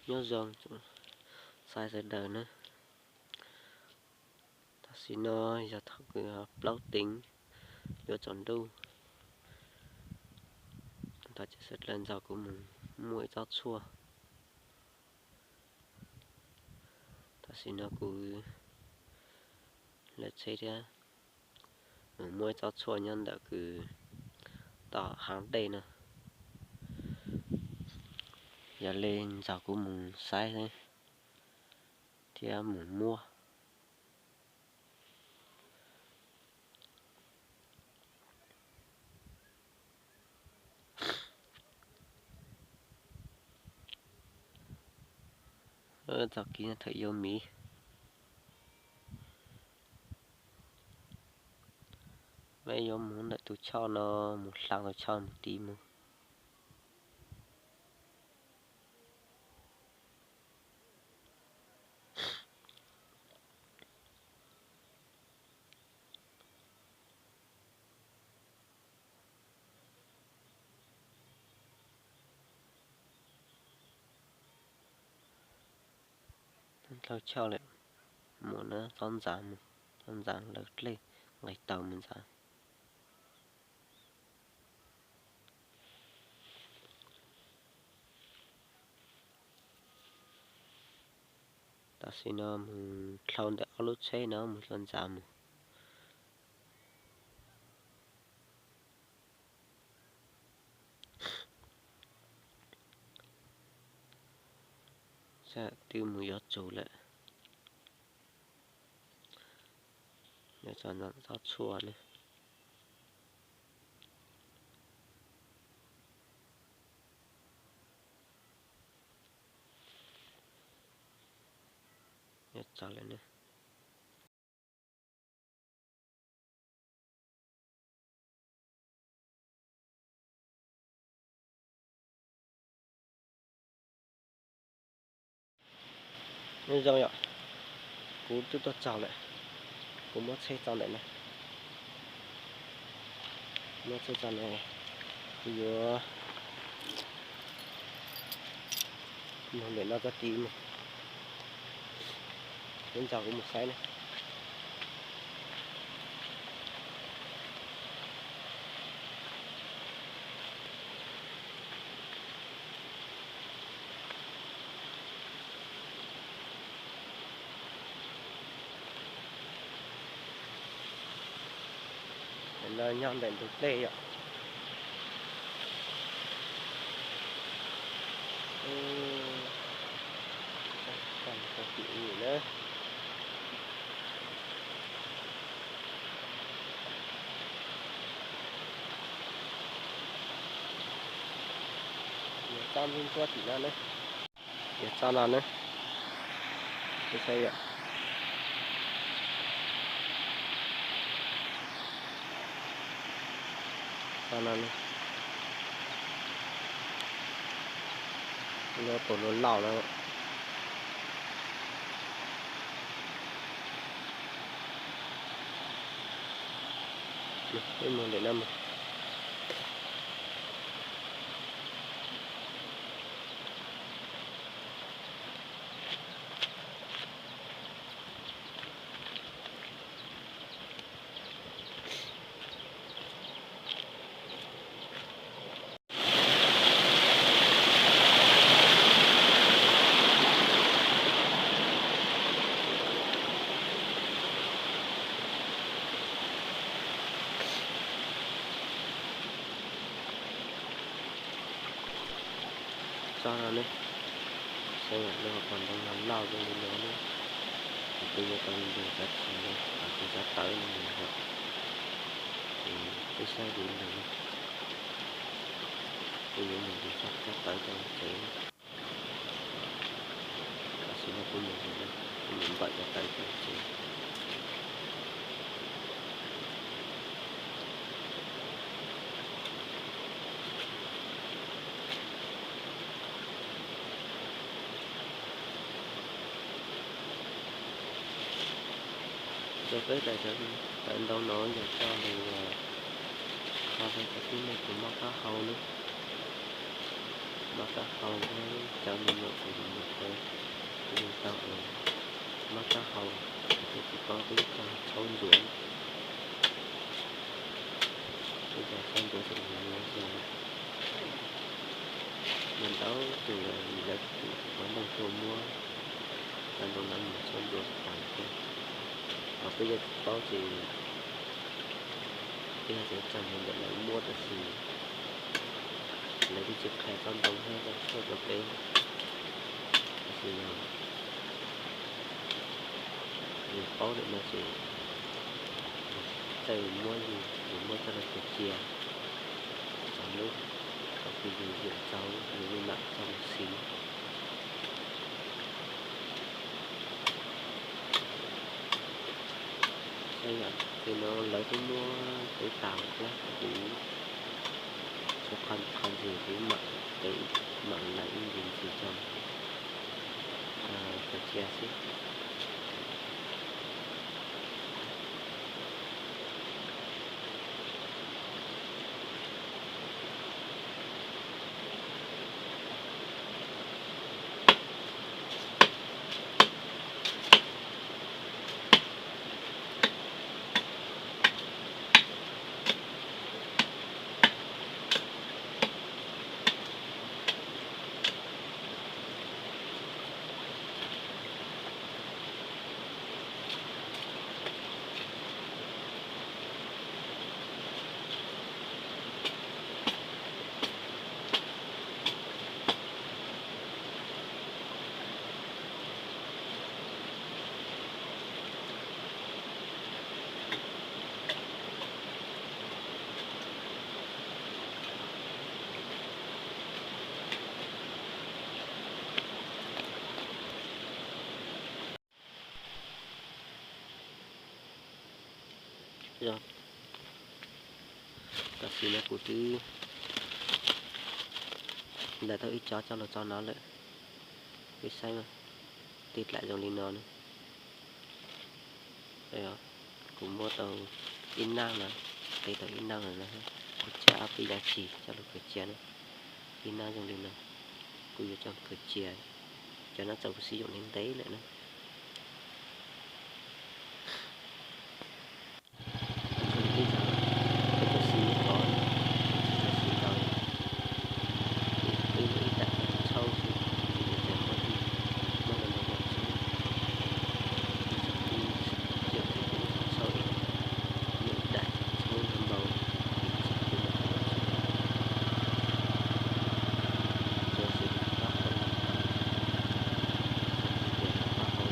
Nyob zoo tsoom saib sawv daws na. Tam sim no yog thaum kws plaub teev yuav tsaus ntuj, tau ces sawv daws nrog kuv mus muaj ib tsob tshuaj. Tam sim no kuv lawv tsheb thiab mus muaj ib tsob tshuaj nyob ntawm kws tom haav dej no. Yog li nrog kuv mus saib thiab mus muab. Txoj kev no thaum yuav miv, peb yuav mus ntawm tus choj no, mus hla tus choj mus tiv mus. Dhau choj lawm, mus na, txhob ntxav mus, txhob ntxav, lawv dlej nqis taug mus ntxav. Tam sim no mus dhau ntawm ob lub tsheb no mus dlua ntxav mus. Sab twb mus yuav tsum lawm. Yuav txog ntawm tsob tshuaj ne. Yuav txog lawm ne. Nyob zoo yom, kuv twb tuaj txog lawm, kuv muab tsheb tso ntawm no, muab tsheb tso ntawm no, kuv yuav mus ntawm no txog tid mus, peb nrog kuv mus saib na. No nyob ntawm ntug dlej yom. Tsob ntsuab ntsuab tim no ne. Yog tsob no ne. Saib yom. Tsob no ne. Lub pus lub lauj no. Peb mus ntawm no mus. Tsob no ne, saib no pom ntoo no loj zoo li no ne. Kuv twb yuav tau nrug cov thav no, kuv cov tawv no mus yom. Ces peb saib li ntawd, kuv yuav mus nrug cov tawv rau tsev. Tam sim no kuv mus, kuv mus npawm cov tawv rau tsev. Rau peb daim tawv ntau no yog coj mus kho rau cov tib neeg uas mob taub hau ne. Mob taub hau thiab cov me nyuam kuv mus tau, kuv mus tau mob taub hau, kuv tsis paub peb txog txhaub ntsuav. Peb cov txhaub ntsuav ces nws yog, yog ntau tus lawv tus qhov nplooj tuaj muab cov ntoo no mus txhaub ntsuav tas thiab. Ho peb yuav tsis paub ces peb yog tseem txog mus ntawm lawv muab tab sis lawv twb tsis qhia txoj ntoo thiab txoj tshuaj rau peb. Tab sis yog yus paub lawm no ces txawj muab yus, yus muab coj los khaws cia txog hnub thaum twg yus yuav txaus yus mam coj mus siv. Saib yom, ces no lawv twb muab peb tas thiab, kuv tsis qhov ntxiv kuv mam pem mam lawm ib ntxiv ntxiv coj khaws cia xwb. Yog, tam sim no kuv twb ntaus tau ib co coj los tso no lawm. Peb saib, tij dlaim zoo li no na. Kuv muab tau ib nab no, qi tau ib nab no na, kuv cab ob peb yam tsis coj los khaws cia na. Ib nab zoo li no, kuv yuav coj khaws cia, cov no txaus siv yoom ntev ntev lawm na. Tib zaug peb cov xib qhov, cov xib tau, peb muaj ib daim txhaub xwb, tsis muaj cov qhov twg muaj los ntau ntau xwb. Ib zaug peb coj peb txhaub, muaj ib daim txhaub ntau ntau, tsis muaj cov qhov twg. Cov xib pab qhov no, cov pab qhov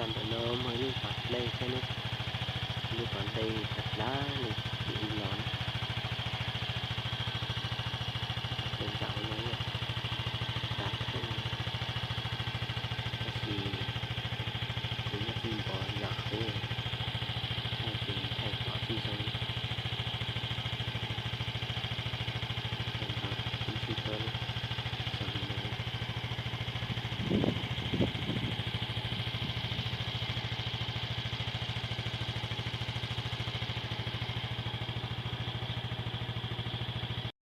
Ntawm no muaj ib lub pas dlej thiab ne, lub pas dlej tag plab li.